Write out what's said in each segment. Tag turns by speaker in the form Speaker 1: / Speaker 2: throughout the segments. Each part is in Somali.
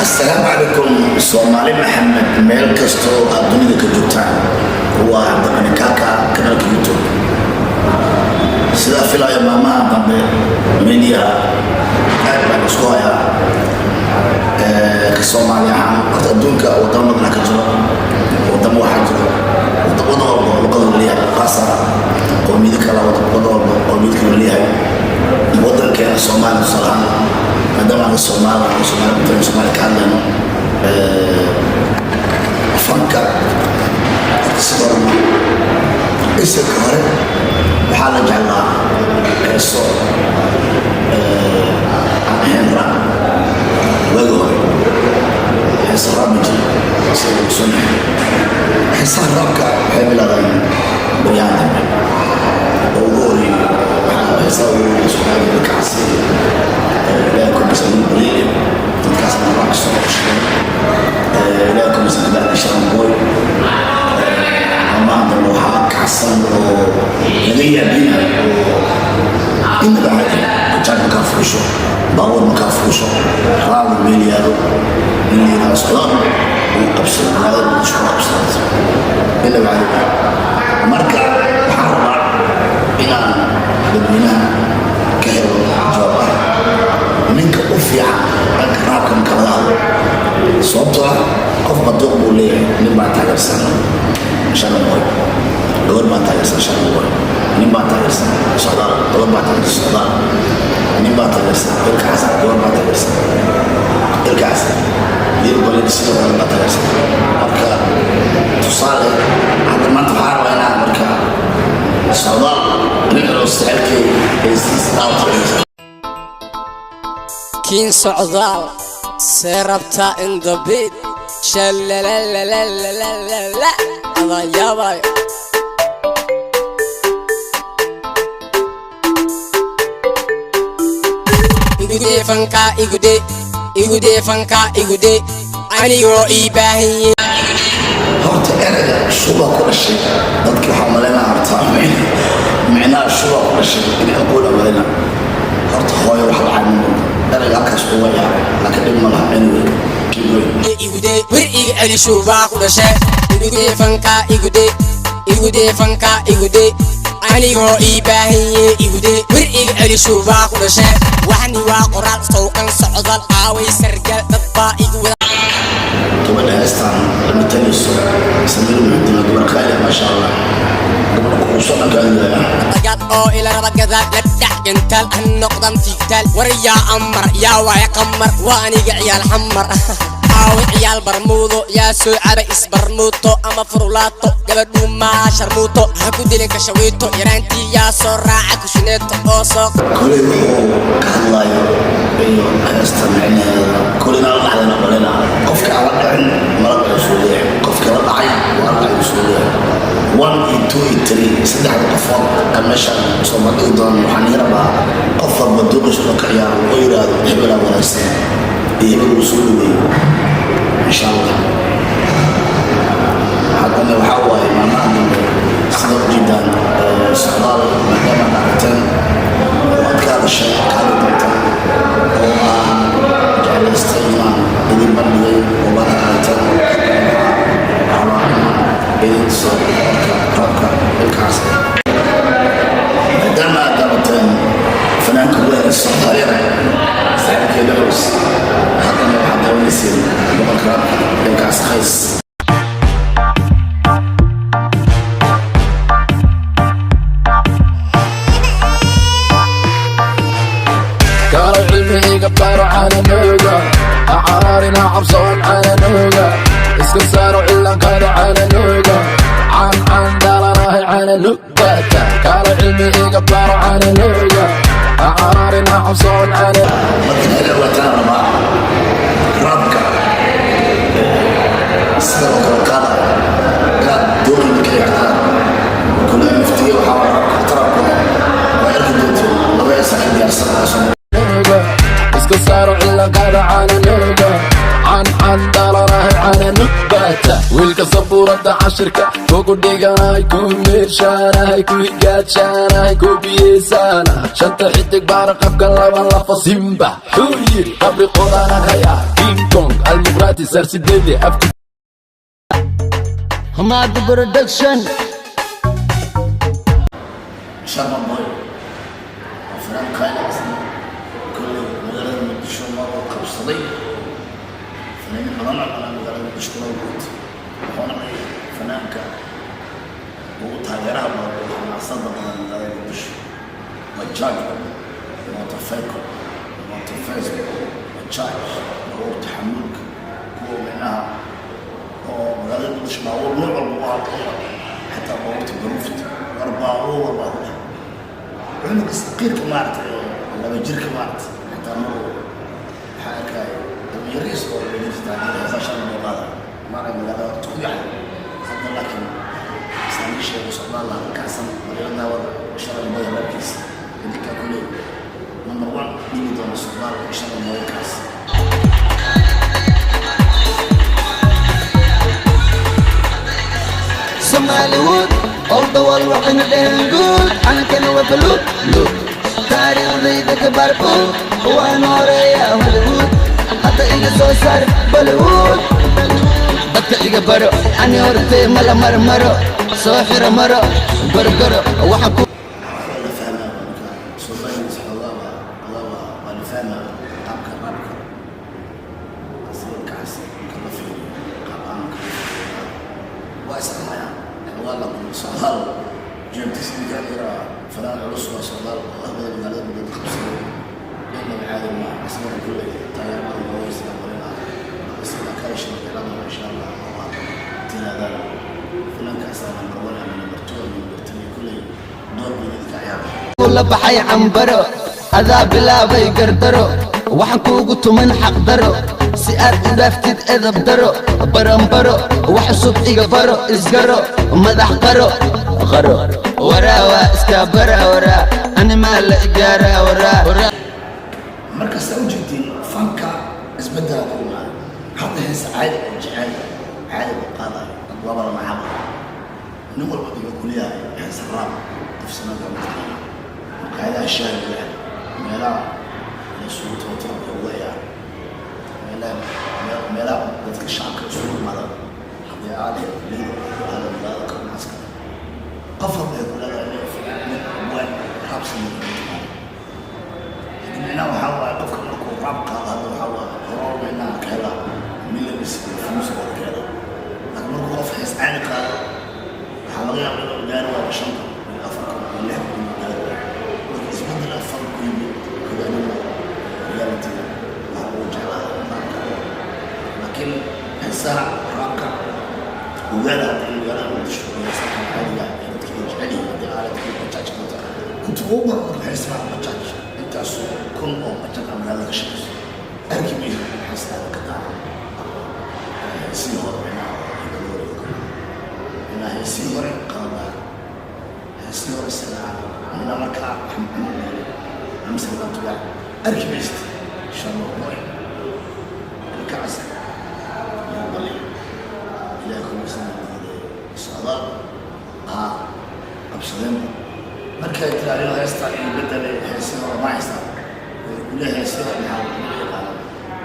Speaker 1: Asalaamu calaykum, Soomaali Maxamed, meel kastoo aad dunida ka joogtaan. Waa Cabdiqani Kaaka, kanaalka YouTube. Sidaa filayo, maalmaha dambe mediaha aad baan isku hayaa ka Soomaali ahaan. Horta adduunka wadamo badana ka jiro, wadamo waxaa jiro wadan walba luqada la leeyahay qaasa, qowmiyado kala, wadan walba qowmiyad kala leeyahay. Wadankeena Soomaaliya tusaale ahaan, maadaama aan Soomaali, aan Soomaali matalan, Soomaali ka hadlayno, fanka horta sida hore ma isirka hore waxaa la jeclaa heeso aan ahayn rap. Waagi hore heeso rap ma jiro. Sida lagu sunnahay, heesaha rapka waxay bilaabeen baryahan dambe oo ugu horeeyey. Waxaa heesaha ugu horeeyey Soomaalida kacsi, Ilaahay kumisa baliil, dadkaasna rapka soo qosheen. Ilaahay kumisa kabacdi Sharma Boy. Maalmahan dambe waxaa kacsan oo laga yaabinayo oo inaba caadi, bajaaj markaa fuusho, baabuur markaa fuusho, raali meel yaalo, nin la yidhahdo Socdaal uu qabsado magaalada Muqdisho ku qabsado, inaba caadi. Marka waxaan rabaa inaan dadweynaha ka helo jawaab ah ninka u fiican dhanka rapka marka laga hadlo, sababtoo ah qof baduuq buu leeyahay. Nin baa taageersan Sharma Boy, gabar baa taageersan Sharma Boy, nin baa taageersan Socdaal, gabar baa taageersan Socdaal, nin baa taageersan Ilka Xasan, gabar baa taageersan Ilka Xasan, Lil Balil sidoo kale baa taageersan. Marka tusaale, hadda maanta waxaa rabaa inaan marka Socdaal aniga oo saaxiibkay heestiisa daawata.
Speaker 2: Kiin Socdaal see rabtaa in the beat shalalalalala adaan yaabayo. Igude fanka, igude, igude fanka, igude anigoo ii baahanyiin.
Speaker 1: Horta erayga "shuba ku dhashay" dadki waxaa malaynaa, horta micnaha "shuba ku dhashay" inay aqoon malaynaa. Horta hooyo wax lacag ma muuqdo, erayga halkaas uga yaaray, laakiin dhib ma laha. Anyway, keep going.
Speaker 2: Igude wir iga celi, shubaa ku dhashe. Igude fanka, igude, igude fanka, igude anigoo ii baahanyiin. Igude wir iga celi, shubaa ku dhashe. Waxni waa qoraal sawkan socdal aaway sargal dad baa igu wada.
Speaker 1: Gabadha heestaan la matalayso, Samiir Muxuddin, waa gabar qaali ah, maasha Allah, gabadha kuusoo dhanka adilaya.
Speaker 2: Dagaal oo ila raba gadaal la dhac gantaal ha noqdan fiigtaal. War yaa amar, yaa waaya qamar, waa aniga ciyaal xamar. Aawe ciyaal barmuudo? Yaa soo caba isbarmuuto ama furulaato? Gabadhuu maa sharmuuto, ha ku dilin kashawiito. Yaraantii yaa soo raaca kushineeto oo soo
Speaker 1: Koley wuxuu ka hadlayo iyo heesta micnaheeda koley inaan la dhacdana malena. Qofka aan la dhicin mala dhaco suu leeyahay, qofka la dhacay waa la dhacay suu leeyahay. One iyo two iyo three, saddexda qofood aan meeshaan soo bandhigi doonan, waxaan iga rabaa qof walba duuqiisa inuu ka ciyaaro oo yidhaahdo hebelaa wanaagsan iyo hebel uu soo dhaweeyo, insha Allah. Haddana waxaa waaye, maalmaha dambe sida ujeedaan Socdaal, maadaama aad aragteen oo aad ka hadasheen, ka hadli doontaan oo aan jeclaystay inaan idin bandhigay oo baad aragteen, waxaa rabaa inaan idin tuso marka rapka Ilkaas, maadaama aad daawateen fanaanka weyn ee Soomaaliyada, saaxiibkeeda culus. Haddana waxaad daawanayseen boqorka rapka, Ilkaas Qays.
Speaker 3: Kaalay cilmiga baro calanooga, ha caraarina, cabsoon calanooga, iska saaro cilaankaada calanooga, caan caan dhalanahay calanugata. Kaalay cilmiga baro calanooga, ha caraarina, cabsoon calan.
Speaker 1: Marka inaga waataan rabaa rapka sida loo kala qaadayo inaad dooqi marka ciyaartaan kule muftiye. Waxaa waa rapka tarabka waa arki doonteen laba heesa ka diyaarsan oo soo
Speaker 3: Iska saaro cilaankaada calanooga, caan caan dhalanahay calanugata. Wiilka sabuurada cashirka kugu dhiganahay, ku meershaanahay, ku higaajanahay, ku biyeysana shanta xidig baara qabka laba lafa simba xuu yiri qabri qodanahaya. King Kong almuqraati saarsideede afku.
Speaker 4: Hamad Production.
Speaker 1: Sharma Boy waa fanaan qaali asna. Kolley magaalada Muqdisho mar uu qabsaday, fanaaniin badan oo kale magaalada Muqdisho kula guud, wuxuu noqday fanaanka ugu taageeraha badan, ugu xamaasada badan magaalada Muqdisho. Bajaaj, motorcycle, motor Facebook, bajaaj, baabuurta xamuulka, kuwa micnaha oo magaalada Muqdisho baabuur nooc walba waa alqaba, xataa baabuurta baruufta, war baabuur walbaa ku dhex cunuga saqiirka maaragtay oo 2 jirka maaragtay, xitaa mar waxaa arkaya yariis oo 2 jirta taageera heesaa shan loo qaada maarag magaalada horta ku yahay hadda. Laakiin saan sheego, socdaal laha kacsan magaalada daawada Sharma Boy raabkiisa idinkaa kuley number one dhigi doona socdaal Sharma Boy kaas.
Speaker 4: Somaliwood all the world, waxayna dheheen guud, calankana waa baluug luug. Taariikhdayda ka baarbuug, waan horeeya Hollywood, hadda iga soo saar Bollywood. Dadka iga baro ani hortay mala marmaro, soo xiro maro gorgoro waxaan ku
Speaker 1: Waa la fahmaa marka Soomaaliis xoogaa waa la fahmaa qaabka raabka asiga kacsi. Marka la fiiriyo qaab ahaan, marka la fiiriyo waa isdhamayaan xoogaa la socdaal jeebtiis ninkaan yaraa fanaan culus waa socdaal oo ahbada magaalada muddada qabsaday, inaba caadi maaha. Asagana kulley taageero badan oo haysta marina isagana ka heshay jeclada insha Allah oo aad tiraadaan fanaankaasa number one ama number two ama number three, kulley door buu idinka ciyaara.
Speaker 4: La baxay cambaro, adaa bilaabay gardaro, waxaan kuugu tuman xaqdaro si aad u dhaaftid edab daro. Baranbaro wax cusub iga baro, isgaro madax qaro qaro waraa, waa iska bara waraa, animaa la igaaraa waraa.
Speaker 1: Markasta u jeedtiin fanka isbedela ku imaaday. Hadda heesa caadi oo jecel caadi oo qaadayo waaba la nacaba. Nin walba wuxuu ku leeyahay heesa raab qof sanada mataqaana maqaayadaha shaahi lagu cabo, meelaha la isugu tago tarabka uga ciyaaro, meelaha dadka shacabka isugu imaadaan. Haddii aad liido aada magaalada kalmaaska, qof walba ay ku leedahay nin waan raab sameeyo mataqaana. Micnaha waxaa waaye qofka markuu raab qaado hadda waxaa waaye horoo micnaha ka helaa millions iyo views oo ka helaa, laakiin markuu qof hees caadi qaado waxaa laga yaabaa inuu gaari waayo 5,000 iyo 4,000 iyo 6,000 inuu gaari waayo. Marka isbeddel afar ku yimid kogaanima reality waxaa ugu jeclaa raabka, laakiin heesaha raabka ogaada hadda in magaalada Muqdisho iyo heesaha caadiga ee dadka ay jecel yihiin. Haddii aaladkii bajaaj wata inta ugu badan dadka waxay isticmaalaan bajaaj, intaasoo kun oo bajaaj aa magaalada ka shaqeyso, arki mayso heestaada ka daawan heesihii hore micnaha oo hore oo kale, micnaha heesihii hore qalabaa, heesihii hore sidaa micnaha markaa amsalaatugaa arki maysid. Sharma Boy Ilkacase iyo bali Ilaah kuma diiday socdaal aa qabsadeenba. Markay tiraahdo heestaan iyo bedelay heesihii hore ma haystaan, way kule heesihii hore maxaa lagu yaqaano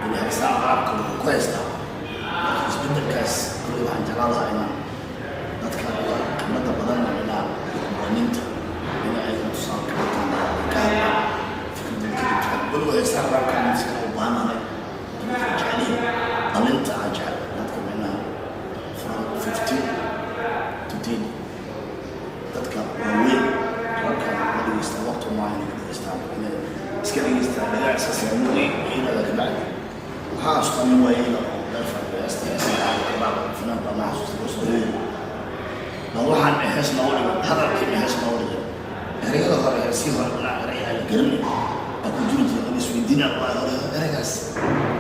Speaker 1: ila heestaan raabka wuu ku haystaa. Marka isbedelkaas kulli waxaan jeclaan lahaa inaan dadka khibrada badan micnaha muwaaniinta inay ayagana tusaale ka qataan, ka hadlaan, fikradooda ka dhibtaan. Weliba heestaan raabka aan iskana u baahanahay, dadka jecel yihiin dhalinta aan jecel, dadka micnaha from 15 to 30, dadka waaweyn raabka ma dhegeystaan, waqti maaha inay ka dhegeystaan, inay iska dhegeystaan dhagaa iska saamuulay inada ka bacdi. Waxaa xasuustaa nin waayeela oo meel fadhiyo heesta heesa raab fanaan baa ma xasuusta soo hooyay bal waxaan hees noogu dhigan, hadalkii hees noogu dhigan, ereyada hore, heesii hore dhinac erey aan la garanay baa ku jiri jiray oo isweydiina waa hore ereygaas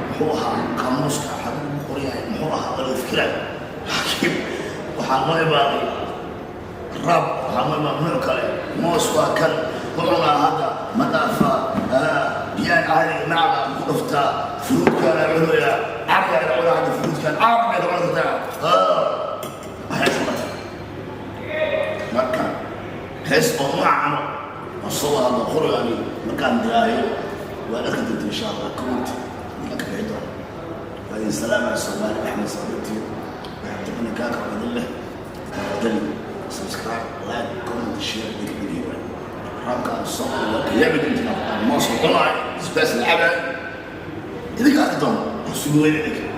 Speaker 1: muxuu ahaa, qaamuuska xaguu ugu qoran yahay, muxuu ahaa, waa laga fikiraya. Laakiin waxaa noo imaaday raab, waxaa noo imaaday nooc kale. Moos waa kan wuxuuna hadda ma dhaafaa biyaan caadiga nacda ku dhuftaa, furuudkaana cunaya, cariga la cunaa hadda, furuudkan caab bay la cuni kartaa hees. Marka hees oo noocan oo soo wada hadlo qorigaani markaan diraayo waa arki doonta insha Allah, comment ninka ka bixi doona. Waa idin salaamaya. Soomaali Axmed Saabintiin waxaa taqana kaaka oo idin leh nabadgelyo. Subscribe, like, comment, share. Idinka dhigay raabka aan soo waa ka yaabi doontiin. Aan moos cunaayo, isbaas lacabaa, idinka arki doona. Sugi weyn idinka.